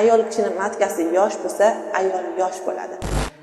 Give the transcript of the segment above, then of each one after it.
Ayol kishini матка si yosh bo'lsa, ayol yosh bo'ladi.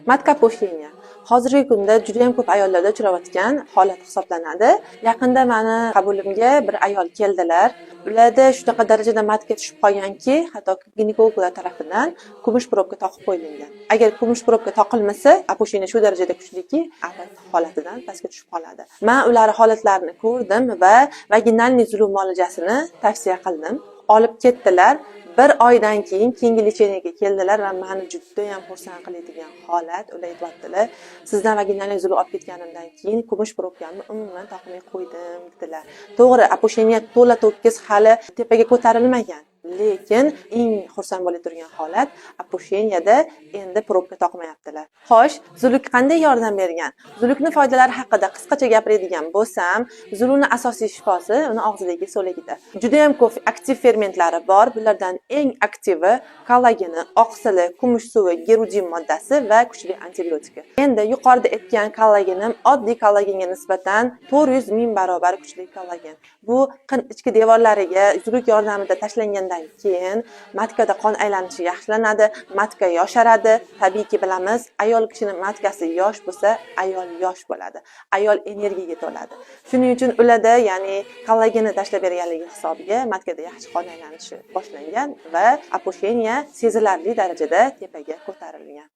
Матка опущения hozirgi kunda juda yam ko'p ayollarda uchrayotgan holat hisoblanadi. Yaqinda mani qabulimga bir ayol keldilar. Ularda shunaqa darajada матка tushib qolganki, hatto ginekologlar tarafidan kumush probka toqib qo'yilgan. Agar kumush probka toqilmasa, опущение shu darajada kuchliki, avval holatidan pastga tushib qoladi. Man ularni holatlarini ko'rdim va вагинальный zuluk muolajasini tavsiya qildim. Olib ketdilar. Bir oydan keyin keyingi лечение ga keldilar va mani judayam xursand qiladigan holat, ular aytyaptilar: "Sizdan вагинальный zuluk olib ketganimdan keyin kumush probkamni umuman toqmay qo'ydim", dedilar. To'g'ri, опущение to'la to'kis hali tepaga ko'tarilmagan, lekin eng xursand bo'la turgan holat, опущения da endi probka toqmayaptilar. Xo'sh, zuluk qanday yordam bergan? Zulukni foydalari haqida qisqacha gapiradigan bo'lsam, zulukni asosiy shifosi uni og'zidagi so'lagida. Judayam ko'p aktiv fermentlari bor. Bulardan eng aktivi kollageni, oqsili, kumush suvi, gerudin moddasi va kuchli antibiotiki. Endi yuqorida aytgan kollagenim oddiy kollagenga nisbatan 400 ming barobar kuchli kollagen. Bu qin ichki devorlariga zuluk yordamida tashlangandan keyin матка da qon aylanishi yaxshilanadi, матка yosharadi. Tabiiyki, bilamiz, ayol kishini матка si yosh bo'lsa, ayol yosh bo'ladi, ayol energiyaga to'ladi. Shuning uchun ularda, ya'ni kollagenni tashlab berganligi hisobiga матка da yaxshi qon aylanishi boshlangan va опущение sezilarli darajada tepaga ko'tarilgan.